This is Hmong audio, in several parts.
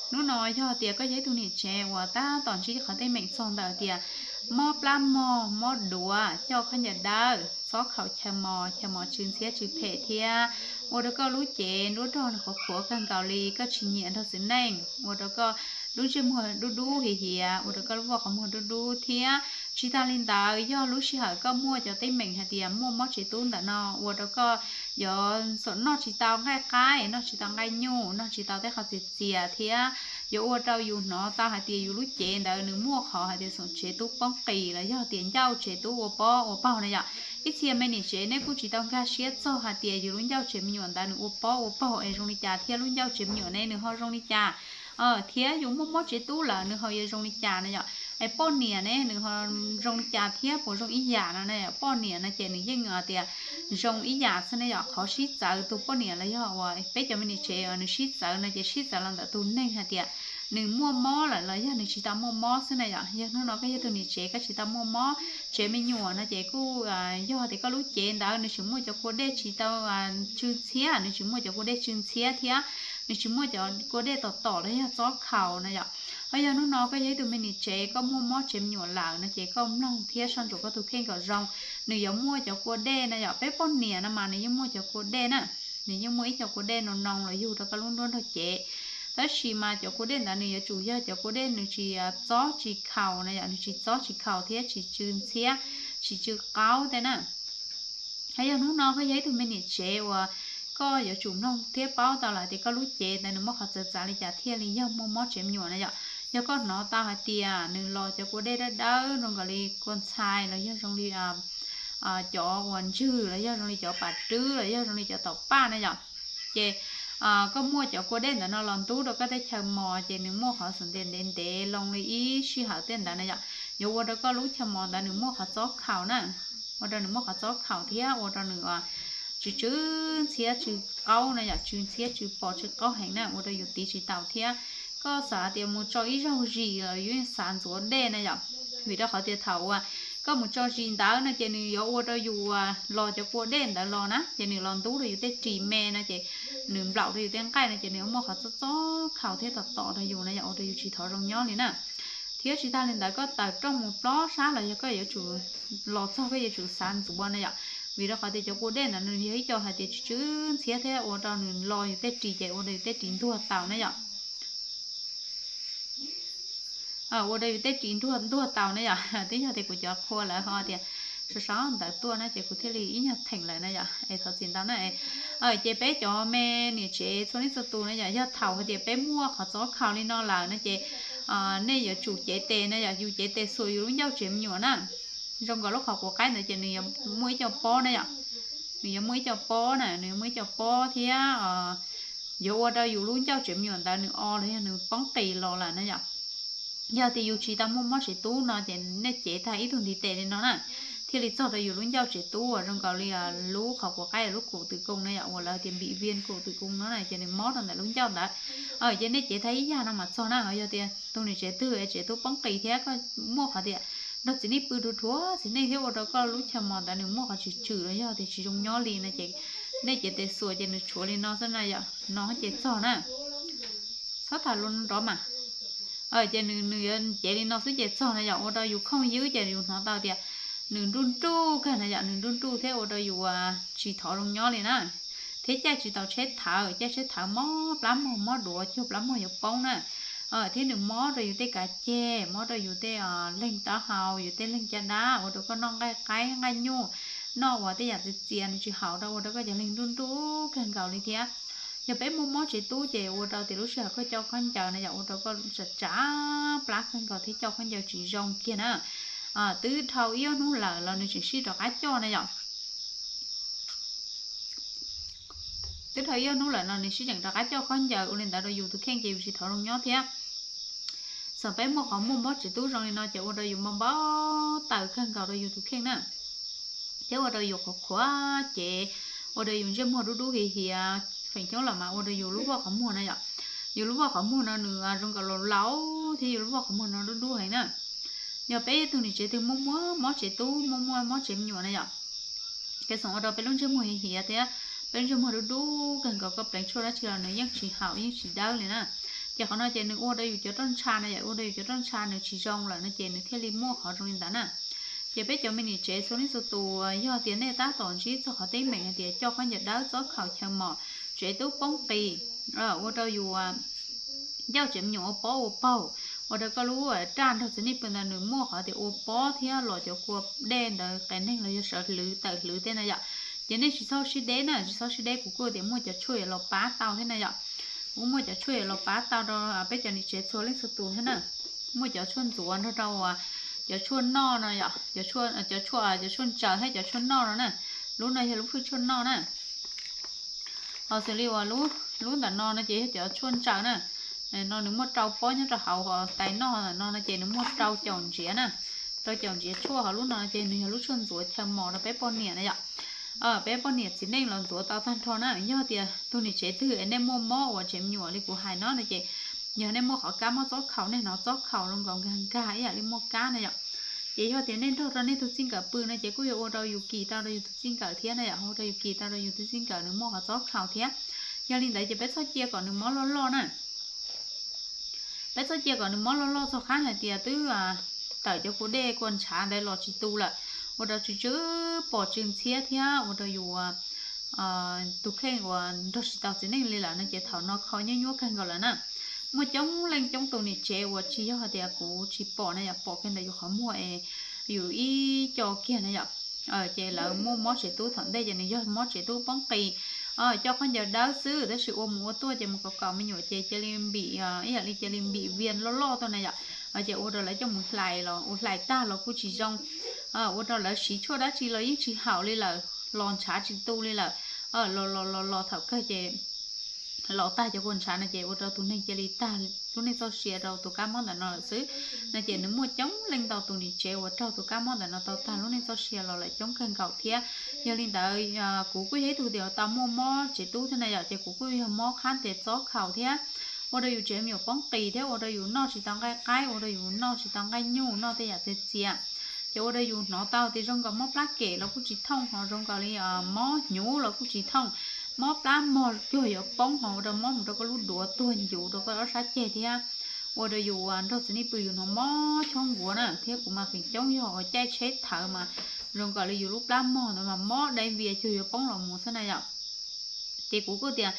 Hnub no yog tias koj yog ib tug niam tsev uas tab tom ntsib qhov teeb meem txog ntawm tias mob plab mog, mob duav, coj khaub ncaws dawb, txob khaum chaw mos, chaw mos tsw ntxhiab tsw phem thiab ua rau koj lub cev nruab nrog nws qhuav qhuav kawg nkaus li, koj tsis nyiam nrog txiv neej, ua rau koj lub ntsej muag dub dub hiav hiav, ua rau koj lub voj qhov muag dub dub thiab tsis tas li ntawd yog lub sij hawm koj muaj cov teeb meem hais tias muaj mob tsev tub ntawm no ua rau koj yuav xam noj tsis tau nqaij qaib, noj tsis tau nqaij nyuj, noj tsis tau tej qhov txias txias thiab yuav ua rau yus hnov tau hais tias yus lub cev ntawd nws muaj qhov hais tias xam tsev tub poob qis los yog tias ncauj tsev tub ua pob ua paug na yom. Ib txhia me niam tsev nej kuj tsis tau nkag siab txog hais tias yus lub ncauj tsev me nyuam ntawd nws ua pob ua paug es zoo li cas thiab lub ncauj tsev me nyuam ne nws ho zoo li cas thiab yus muaj mob tsev tub lawm nws ho yuav zoo li cas na yom. Es poj niam ne nws ho zoo li cas thiab puas zoo ib yam no na yom. Poj niam no ces nws yeej tias zoo ib yam xwb ne yom. Qhov sib txawv tus poj niam los yog uas peb cov me niam tsev nws sib txawv no ces sib txawv los ntawm tus neeg hais tias nws muaj mob lawm los yog nws tsis tau muaj mob xwb na yom. Yog hnub no koj yog tus niam tsev koj tsis tau muaj mob tsev me nyuam no ces kuj yog tias koj lub cev ntawd nws tseem muaj cov kua dej tsis tau tsw ntxhiab, nws tsis muaj cov kua dej tsw ntxhiab thiab nws tsis muaj cov kua dej tom tom los yog txob khaum na yom. Ho yog hnub no koj yog ib tug me niam tsev koj muaj mob tsev me nyuam lawm no ces koj mloog thiab soj ntsuam koj tus kheej kom zoo. Nws yuav muaj cov kua dej na yom. Peb poj niam no mas nws yeej muaj cov kua dej na, nws yeej muaj ib co kua dej no noo los yug rau koj lub nruab nrog cev. Tab sis mas cov kua dej ntawd nws yuav tsum yog cov kua dej nws tsis txob tsis khaum na yom, nws tsis txob tsis khaum thiab tsis tsw ntxhiab, tsis tsw qaub tej na. Ho yog hnub no koj yog ib tug me niam tsev uas koj yuav tsum mloog thiab paub tau lawm tias koj lub cev ntawd nws muaj qhov txawv txav li cas thiaj li yog muaj mob tsev me nyuam na yom. Yog koj hnov tau hais tias nws los cov kua dej dawb dawb zoo nkaus li kua ntxhais los yog zoo li cov uas ntswg los yog zoo li cov pas rwb los yog zoo li cov taum paj na yom, ces koj muaj cov kua dej ntawd no los ntub rau koj tej chaw mos ces nws muaj qhov xum ntev ntev ntev loo li ib sij hawm tej ntawd na yom, yuav ua rau koj lub chaw mos ntawd nws muaj qhov txob khaum na, ua rau nws muaj qhov txob khaum thiab ua rau nws tsw tsw ntxhiab tsw qaub na yom, tsw ntxhiab tsw pos tsw qaub heev na ua rau yus tiv tsis taus thiab. Koj xav tias mus tso ib zaug zis los yus yeej xav ntxuav dej na yom, vim rau qhov tias thaum uas koj mus tso zis ntawd no ces nws yuav ua rau yus los cov kua dej ntawd los na ces nws los ntub rau yus tej ris me no ces nws nplaum rau yus tej nqaij no ces nws yuav muaj qhov txob txob khaum thiab tom tom rau yus na yom, ua rau yus tsis thov zoo nyob li na. Thiab tsis tas li ntawd koj tawm rooj mus plob sab los yog koj yuav tsum los txog koj yuav tsum xav ntxuav na yom, vim rau qhov tias cov kua dej ntawd nws yog ib co hais tias tsw tsw ntxhiab thiab ua rau nws los yus tej ris ces ua rau yus tej ris ntuag taus na yom. Ua rau yus tej ris ntuag ntuag taus na yom. Twb yog tias kuv cov qhua lawv ho tias sau sau ntawv tuaj na ces kuv thiaj li ib nyuag theem lawm na yom, es thov txim ntau na. Ces peb cov me niam tsev txhua leej txhua tus na yom, yog thaum hais tias peb muaj qhov txob khaum li no lawm no ces nej yuav tsum cev tes na yom, yus cev tes xuas yus lub ncauj tsev me nyuam na. Zoo nkaus lub qhov quav qaib ntawd ces nws yuav muaj ib co pob na yom, nws yuav muaj ib co pob na, nws yuav muaj ib co pob thiab yuav ua rau yus lub ncauj tsev me nyuam ntawd nws o los yog nws poob qis los lawm na yom. Yog tias yus tsis tau muaj mob tsev tub no ces nej cev tag ib tug ntiv tes li no na, thiaj li txog rau yus lub ncauj tsev tub uas zoo nkaus li lub qhov quav qaib lub kum twm koos na yom, uas lawv tias npim vias kum twm koos no na ces nws mob rau ntawm lub ncauj ntawd. Ces nej cev tag ib yam no mas txog na. Yog tias tus niam tsev twg tsev tub poob qis thiab koj muaj qhov tias nrog txiv neej pw dhuav dhuav txiv neej thiab ua rau koj lub chaw mos ntawd nws muaj qhov tsw tsw los yog tias tsis zoo nyob li no ces nej cev tes xuas ces nws tshuav li no xwb na yom, no ces txog na. Txhob tham lus nrov mas. Ces nws nws yuav cev li no xwb ces txog na yom, ua rau yus khooj ywb ces yus hnov tau tias nws nruj nruj kawg na yom, nws nruj nruj thiab ua rau yus tsis thov zoo nyob li na. Thiab caij tsis tau tsheb thawv, caij tsheb thawv mob plab mog, mob duav cuag plab mog yuav poob na. Thiab nws mob rau yus tej kav ceg, mob rau yus tej leeg taub hau, yus tej leeg caj dab, ua rau koj noj nqaij qaib nqaij nyuj, noj uas tej yam txias txias nws tsis haum rau, ua rau koj cov leeg nruj nruj kawg nkaus li thiab. Yog peb muaj mob tsev tub ces ua rau tias lub sij hawm koj coj khaub ncaws na yom, ua rau koj tsav tsav plab kawg nkaus thiab coj khaub ncaws tsis zoo kiag na. Twb dhau ib ob hnub lawm los nws tseem sib rov qab coj na yom. Twb dhau ib ob hnub lawm no nws sib tseem rov qab coj khaub ncaws, ua li ntawd rau yus tus kheej ces yus tsis thov zoo nyob thiab. Txawm peb muaj qhov muaj mob tsev tub zoo li no ces ua rau yus npau npau taws kawg nkaus rau yus tus kheej na. Thiab ua rau yus qhuav qhuav cev, ua rau yus ntsej muag dub dub hiav hiav, feem coob los mas ua rau yus lub voj qhov muag na yom. Yus lub voj qhov muag no nws zoo nkaus laus laus thiab yus lub voj qhov muag no dub dub heev na. Yog peb ib tug niam tsev twg muaj muaj mob tsev tub, muaj muaj mob tsev me nyuam na yom, kev xoom ua rau peb lub ntsej muag hiav hiav thiab peb lub ntsej muag dub dub kawg nkaus, koj pleev tshuaj dab tsi los nws yeej tsis haum yeej tsis dawb li na. Ces qhov no ces nws ua rau yus cov roj ntsha na yom, ua rau yus cov roj ntsha nws tsis zoo lawm no ces nws thiaj li muaj qhov zoo li ntawd na. Ces peb cov me niam tsev txhua leej txhua tus, yog tias nej tab tom ntsib txog qhov teeb meem hais tias coj khaub ncaws dawb, txob khaus, chaw mos, tsev tub poob qis, ua rau yus ncauj tsev me nyuam ua pob ua paug, ua rau koj lub raj nrog txiv neej pw ntawd nws muaj qhov tias ua pob thiab los cov kua dej ntawd qias neeg los yog sawv hlwv tawm hlwv tej na yom. Ces nej tsis txhob sib deb na, tsis txhob sib deb, kuv kuj tias muaj cov tshuaj yuav los pab tau thiab na yom. Kuv muaj cov tshuaj yuav los pab tau rau peb cov niam tsev txhua leej txhua tus thiab na. Muaj cov tshuaj ntxuav nrog rau cov tshuaj noj no yom, cov tshuaj, cov tshuaj ntsaws thiab cov tshuaj noj no na. Lub no yog lub hwj tshuaj noj na. Ho xws li uas lub ntawm no no ces yog cov tshuaj ntsaws na. No nws muaj rau pob nyob rau hauv, ho tais noj ntawm no no ces nws muaj rau caum ntsiav na. Rau caum ntsiav tshuaj, ho lub no ces nws yog lub tshuaj ntxuav chaw mos rau peb poj niam na yom. Peb poj niam txiv neej los ntxuav tau tag nrho na. Yog tias tus niam tsev twg es nej muaj mob uas tsev me nyuam li kuv hais no no ces, yog nej muaj qhov kab mob txob khaus, nej hnov txob khaus zoo nkaus nkag nkag ib yam li muaj kab na yom, ces yog tias nej nrog rau nej tus txij nkawm pw no ces kuj yuav ua rau yus kis tau rau yus tus txij nkawm thiab na yom, ua rau yus kis tau rau yus tus txij nkawm nws muaj qhov txob khaus thiab. Yog li ntawd ces peb txhob cia kom nws mob loj loj na. Peb txhob cia kom nws mob loj loj txog qhov hais tias twb tawm cov kua dej kua ntshav ntawd los tsis tu lawm, ua rau tsw tsw pom tsw ntxhiab thiab ua rau yus tus kheej uas nrog tsis tau txiv neej li lawm no ces thaum no kho nyuab nyuab kawg nkaus lawm na. Muaj coob leej coob tus niam tsev uas tsis yog hais tias kuv tsis pom na yom, pom kiag ntawm yus qhov muag es yus ib co kiag na yom. Ces lawv muaj mob tsev tub, thaum ntej ces nws yog mob tsev tub poob qis, coj khaub ncaws dawb xwb, tab sis ua mus ua tuaj ces mus kaum kaum me nyuam ces cia li npim, ib yam li cia li npim vias loj loj tuaj na yom. Ces ua rau lawv coj mus hlais los ua hlais tag los kuj tsis zoo, ua rau lawv siv tshuaj dab tsi los yeej tsis haum li lawm, los ntshav tsis tu li lawm. Los los los los thaum kawg ces los tag cov kua ntshav no ces ua rau tus neeg cia li tag lub neej txoj sia rau tus kab mob ntawm no lawm xwb. No ces nws muaj coob leej ntau tus niam tsev uas raug tus kab mob ntawm no tau tag lub neej txoj sia los lawm coob kawg nkaus thiab. Yog li ntawd, kuv kuj yog ib tug tias tau muaj mob tsev tub thiab na yom, ces kuv kuj yog mob qhab tes txob khaus thiab, ua rau yus tsev me nyuam poob qis thiab ua rau yus noj tsis tau nqaij qaib, ua rau yus noj tsis tau nqaij nyuj, noj tej yam txias txias. Ces ua rau yus hnov tau tias zoo nkaus mob plab kem los kuj tsis thooj, ho zoo nkaus li mob hnyuv los kuj tsis thooj, mob plab mog cuag yuav poob, ho ua rau mob mus rau koj lub duav tuag ncuv rau koj ob sab ceg thiab. Ua rau yus nrog txiv neej pw yus hnov mob chob nkuav na, thiab kuv mas feem coob yog uas caij tsheb thawv mas zoo nkaus li yus lub plab mog ntawd mas mob dai vias cuag yuav poob los mus xwb na yom. Ces kuv kuj tias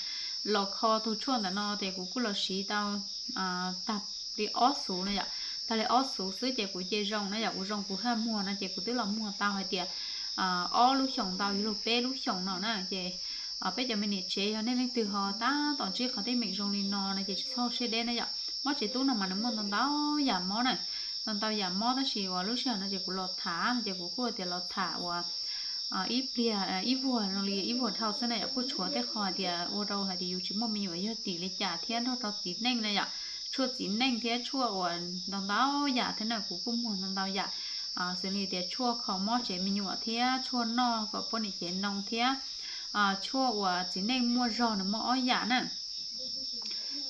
los kho tus tshuaj ntawm no ces kuv kuj los siv tau tag li ob xuv na yom, tag li ob xuv xwb ces kuv cia zoo na yom, kuv zoo kuv haj muag no ces kuv twb los muag tau hais tias ob lub xyoos ntau yuav luag peb lub xyoos no na. Ces peb cov me niam tsev yog nej leej twg ho tab tom ntsib qhov teeb meem zoo li no no ces tsis txhob siab deb na yom. Mob tsev tub no mas nws muaj ntau ntau yam mob na, ntau ntau yam mob tab sis uas lub sij hawm no ces kuv los tham no ces kuv kuj tias los tham uas ib pliag ib vuag zoo li ib vuag dhau xwb na yom, kuj tshuav tej qho hais tias ua rau hais tias yus tsis muaj me nyuam yog tim li cas thiab nrog rau txiv neej na yom, tshuaj txiv neej thiab tshuaj uas ntau ntau yam thiab na, kuv kuj muag ntau ntau yam. Xws li tias tshuaj kho mob tsev me nyuam thiab tshuaj noj kom poj niam cev noo thiab tshuaj uas txiv neej muaj zog nws muaj ob yam na.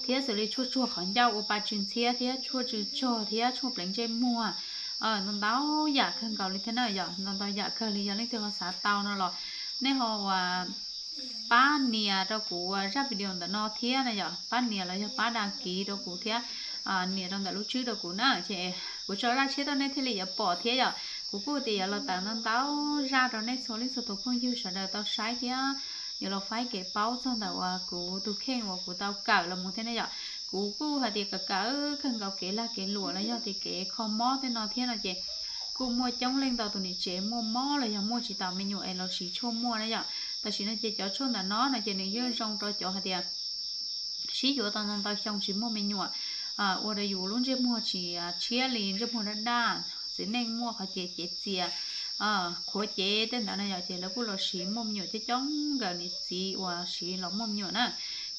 Thiab xws li tshuaj tsuag qhov ncauj ua pa tsw ntxhiab thiab tshuaj tsw tsog thiab tshuaj pleev ntsej muag, ntau ntau yam kawg nkaus li thiab na yom, ntau ntau yam kawg li. Yog leej twg ho xav tau no los nej ho uas pab nias rau kuv zaj video ntawm no thiab na yom, pab nias los yog pab đăng ký rau kuv thiab nias rau ntawm lub tswb rau kuv na, ces kuv tso zaj tshiab tuaj nej thiaj li yuav pom thiab yom. Kuv kuj tias yuav los tawm ntau ntau zaj rau nej txhua leej txhua tus phooj ywg sawv daws tau saib thiab yuav los faib kev paub txog ntawm uas kuv tus kheej uas kuv tau kawm los mus thiab ne yom. Kuv kuj hais tias kawm kawm kawg nkaus kev lag kev luam los yog tias kev kho mob tej no thiab no ces kuj muaj coob leej ntau tus niam tsev muaj mob los yog muaj tsis tau me nyuam es los siv tshuaj muaj na yom. Tam sim no ces cov tshuaj ntawm no no ces nws yeej zoo rau cov hais tias sib yuav tau ntau ntau xyoo tsis muaj me nyuam, ua rau yus lub ntsej muag tsis tshiab li, ntsej muag daj daj, txiv neej muaj qhov cev cev txias, qhuav cev tej ntawd na yom, ces lawv kuj los siv muaj me nyuam coob coob nkaus niam txiv uas siv los muaj me nyuam na.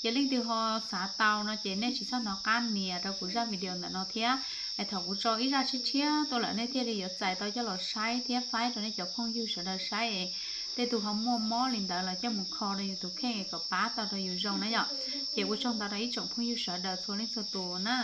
Ces leej twg ho xav tau no ces nej tsis txhob hnov qab nias rau kuv zaj video ntawm no thiab. Es thaum kuv tso ib zaj tshiab tshiab tuaj lawm nej thiaj li yuav txais tau coj los saib thiab faib rau nej cov phooj ywg sawv daws saib. Tej tus ho muaj mob li ntawd los coj mus kho rau yus tus kheej kom pab tau rau yus zoo na yom. Ces ua tsaug ntau rau ib tsoom phooj ywg sawv daws txhua leej txhua tus na.